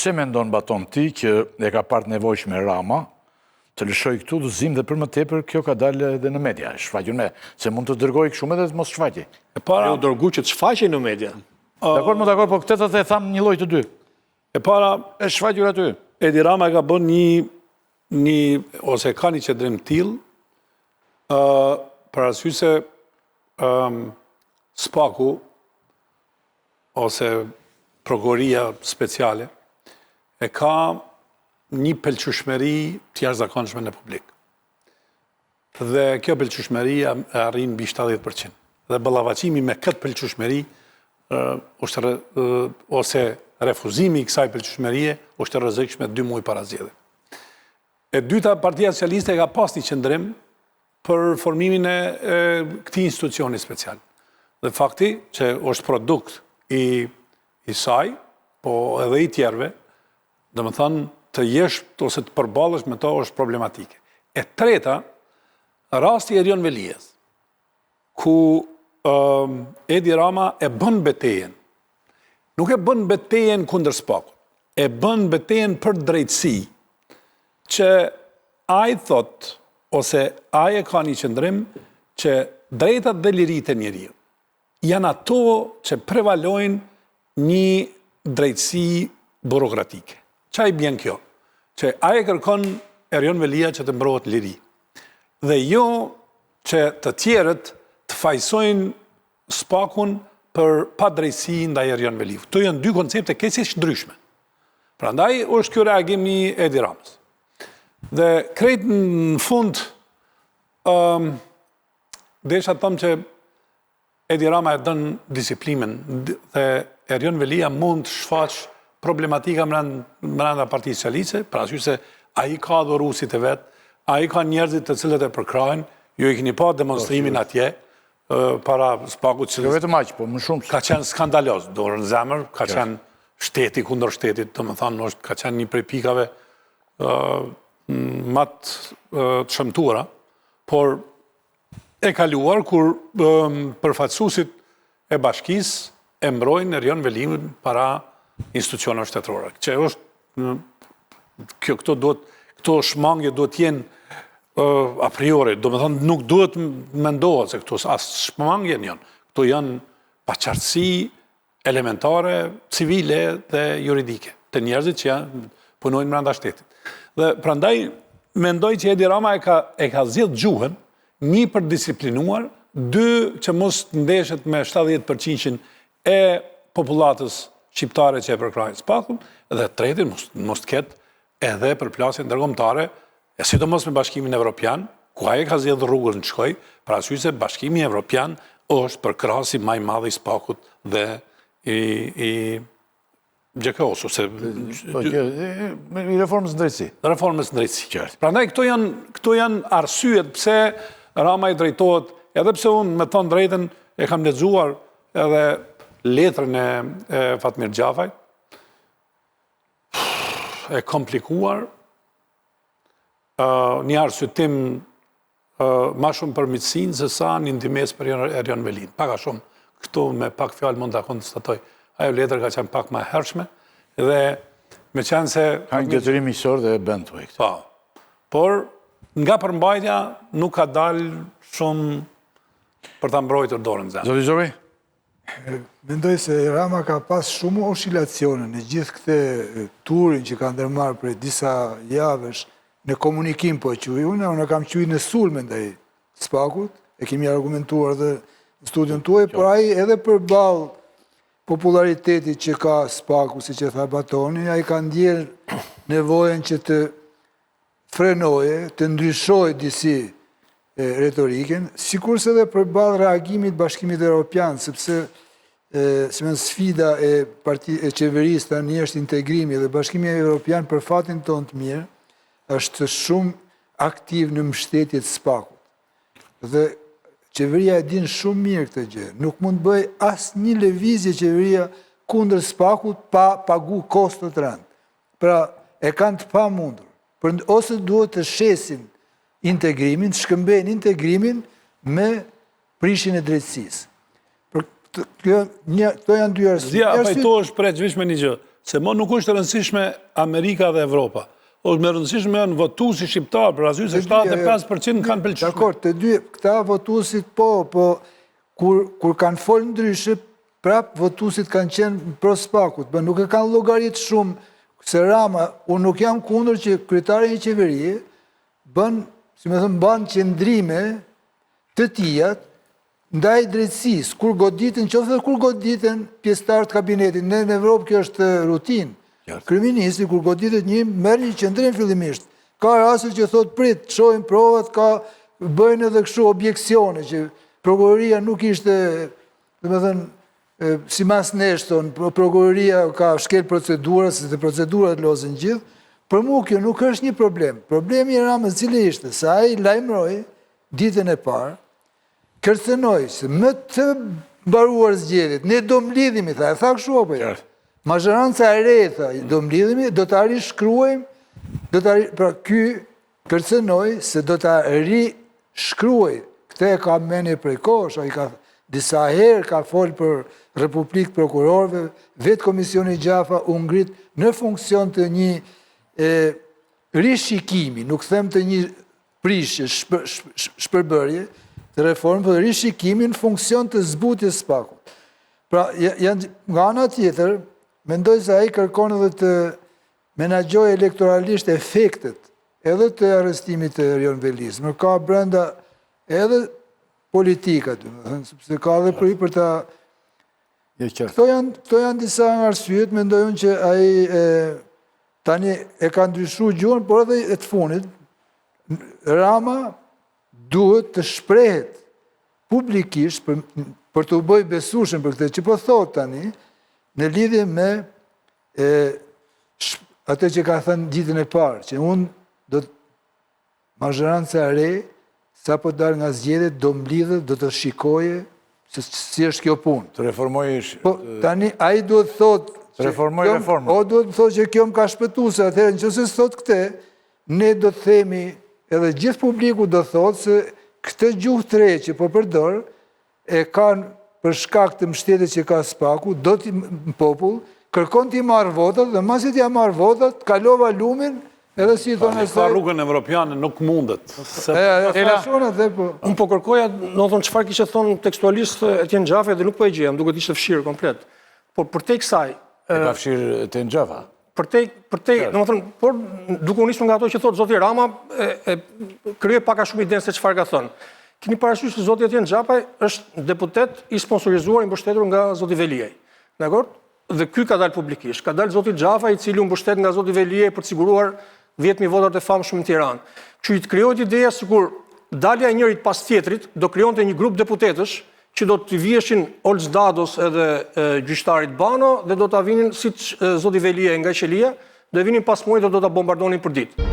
Pse mendon Baton ti që e ka parë të nevojshme Rama të lëshojë këtë udhëzim dhe për më tepër kjo ka dalë edhe në media, e shfaqur me, se mund të dërgojë kështu edhe të mos shfaqej. E para u dërgu që të shfaqej në media. Dakord, mo dakord, po këtë të the thamë një lloj të dy. E para e shfaqur aty. Edi Rama e ka bën një një ose ka një qëndrim të tillë ë për arsye se ë SPAK-u ose prokuroria speciale e ka një pëlqyeshmëri të jashtëzakonshme në publik. Dhe kjo pëlqyeshmëri e arrin mbi 70%. Dhe ballafaqimi me këtë pëlqyeshmëri është ose refuzimi i kësaj pëlqyeshmërie është e rrezikshme dy muaj para zgjedhjeve. E dyta, Partia Socialiste e ka pas një qëndrim për formimin e, e këtij institucioni special. Dhe fakti që është produkt i, i saj, po edhe i tjerëve, Domethënë, të jesh ose të përballesh me to është problematike. E treta, rasti i Erion Veliajt, ku uh, Edi Rama e bën betejën. Nuk e bën betejën kundër SPAK-ut, e bën betejën për drejtësi, që ai thotë, ose ai e ka një qëndrim, që drejtat dhe liritë e njeriut janë ato që prevalojnë një drejtësi burokratike. Ça i bjen kjo? Që ai e kërkon Erion Veliaj që të mbrohet në liri. Dhe jo që të tjerët të fajsojnë SPAK-un për padrejtësi ndaj Erion Veliut. Këto janë dy koncepte krejtësisht ndryshme. Prandaj është ky reagim i Edi Ramës. Dhe krejt në fund, um, Desha të them që Edi Rama e don disiplinën dhe Erion Veliaj mund të shfaqë problematika mrenda Partisë Socialiste, për arsye se ai ka adhuruesit e vet, ai ka njerëzit të cilët e përkrahin, ju e keni pa demonstrimin po, atje para SPAK-ut që jo vetëm aq, po më shumë. Ka qenë skandaloz, dorën në zemër, ka qenë shteti kundër shtetit, domethënë është ka qenë një prej pikave më të shëmtuara. Por e kaluar kur përfaqësuesit e bashkisë e mbrojnë Erion Veliajn para institucioneve shtetërore. Që është kjo këto duhet këto shmangje duhet të jenë a priori, domethënë nuk duhet mendohet se këto as shmangje janë. Këto janë paqartësi elementare, civile dhe juridike, të njerëzit që janë, punojnë mrenda shtetit. Dhe prandaj mendoj që Edi Rama e ka e ka zgjedh gjuhën, një për disiplinuar, dy që mos të ndeshet me 70% e popullatës shqiptare që e përkrahin SPAK-un, dhe tretin mos mos të ketë edhe përplasje ndërkombëtare, e sidomos me Bashkimin Evropian, ku ai e ka zgjedhur rrugën të shkojë, për arsye se Bashkimi Evropian është përkrahësi ma i madh i SPAK-ut dhe i i GJKKO-s ose po, i reformës në drejtësi. Reformës në drejtësi. Qartë. Prandaj këto janë këto janë arsyet pse Rama i drejtohet, edhe pse unë me thënë drejtën e kam lexuar edhe letrën e, e Fatmir Xhafajt, e komplikuar, një arsyetim ma shumë për miqësinë se sa një ndihmesë për Erion Veliajn. Pak a shumë, këtu me pak fjalë mund ta konstatoj. Ajo letër ka qenë pak ma e hershme dhe me qenë se... Ka një detyrim miqësor dhe e bën të këtë. Po, por nga përmbajtja nuk ka dalë shumë për ta mbrojtur dorën në zemër. Zoti Zori? Mendoj se Rama ka pas shumë oshilacione në gjithë këtë turin që ka ndërmarrë prej disa javësh në komunikim po e quaj unë, unë e kam quajtur në sulme ndaj SPAK-ut, e kemi argumentuar dhe në studion tuaj, por ai edhe përballë popularitetit që ka SPAK-u, siç e tha Batoni, ai ka ndjerë nevojën që të frenojë, të ndryshojë disi retorikën, sikurse edhe përballë reagimit Bashkimit Europian, sepse si më sfida e parti e qeverisë tani është integrimi dhe Bashkimi Europian për fatin tonë të mirë është shumë aktiv në mbështetje të SPAK-ut. Dhe qeveria e din shumë mirë këtë gjë. Nuk mund të bëjë asnjë lëvizje qeveria kundër SPAK-ut pa pagu kosto të rëndë. Pra, e kanë të pamundur. Për, ose duhet të shesin integrimin, të shkëmbejnë integrimin me prishjen e drejtësisë. Për, kjo, një, këto janë dy arsye. Zia, pajtohesh preç veç me një gjë. Se më nuk është e rëndësishme Amerika dhe Evropa. Është më e rëndësishme janë votuesit shqiptarë, për arsye se 75% kanë pëlqyer. Dakor, të dy këta votuesit po, po kur kur kanë fol ndryshe, prap votuesit kanë qenë pro SPAK-ut, po nuk e kanë llogarit shumë se Rama, unë nuk jam kundër që kryetari i një qeverie bën, si me thënë, mban qëndrime të tijat ndaj drejtësisë, kur goditen, qoftë edhe kur goditen pjesëtarë të kabinetit, në në Evropë kjo është rutinë. Kryeministri, kur goditet një, merr një qëndrim fillimisht. Ka raste që thotë prit, shohim provat, ka bëjnë edhe kështu objeksione që prokuroria nuk ishte, domethënë, simas nesh, thonë, prokuroria ka shkel procedurat, se te procedurat lozin gjithë, për mu kjo nuk është një problem. Problemi i Ramës cili ishte, se ai lajmëroi ditën e parë, kërcënoi se me të mbaruar zgjedhjet, ne do mblidhemi, tha, e tha kështu apo jo? Mazhoranca e re, tha, do mblidhemi, do ta rishkruajmë, do ta, pra ky kërcënoi se do ta rishkruaj. Këtë e ka në mendje prej kohësh, ai ka disa herë ka fol për Republikë të Prokurorëve, vetë Komisioni Xhafa u ngrit në funksion të një e, rishikimi, nuk them të një prishje, shpërbërje të reformës, por rishikimi në funksion të zbutjes së SPAK-ut. Pra, janë, nga ana tjetër, mendoj se ai kërkon edhe të menaxhojë elektoralisht efektet edhe të arrestimit të Erion Veliajt. Më ka brenda edhe politika, domethënë, sepse ka edhe për, për ta... Këto janë, këto janë disa nga arsyet, mendoj unë që ai e, tani e ka ndryshu gjuhën, por edhe e të fundit, Rama duhet të shprehet publikisht për, për t'u bërë i besueshëm për këtë që po thotë tani, në lidhje me e, atë që ka thënë ditën e parë, që unë do të mazhoranca e re, sapo dalë nga zgjedhjet, do mblidhet, do të shikojë se si është kjo punë. Të reformojë... Po, tani, ai duhet të thotë... Të reformojë reformën. O, duhet të thotë që kjo më ka shpëtu, se atëherë, në qoftë se s'thotë këtë, ne do të themi, edhe gjithë publiku do thotë se këtë gjuhë të re që po përdor, e kanë për shkak të mbështetjes që ka SPAK-u, do të në popull, kërkon t'i marrë votat dhe masi t'ia marrë votat, kalova lumin, edhe si i thonë asaj... Pa rrugën evropiane nuk mundet. E, e, e, po. Unë po kërkoja, domethënë, çfarë kishte thënë tekstualisht Etjen Xhafaj dhe nuk po e gjeja, më duket ishte fshirë komplet. Por përtej kësaj... E ka fshirë Etjen Xhafa? Përtej, përtej, domethënë, por duke u nisur nga ato që thotë zoti Rama, e, e krijoj pak a shumë idenë se çfarë ka thënë. Keni parasysh se zoti Etjen Xhafaj është deputet i sponsorizuar i mbështetur nga zoti Veliaj. Dakor? Dhe ky ka dalë publikisht. Ka dalë zoti Xhafaj i cili u mbështet nga zoti Veliaj për të siguruar 10000 votat e famshëm në Tiranë. Kështu që të krijohet ideja sikur dalja e njërit pas tjetrit do krijonte një grup deputetësh që do t'i viheshin Ols Dados edhe gjyqtarit Bano dhe do ta vinin siç zoti Veliaj nga qelia, do e vinin pas murit dhe do ta bombardonin për ditë.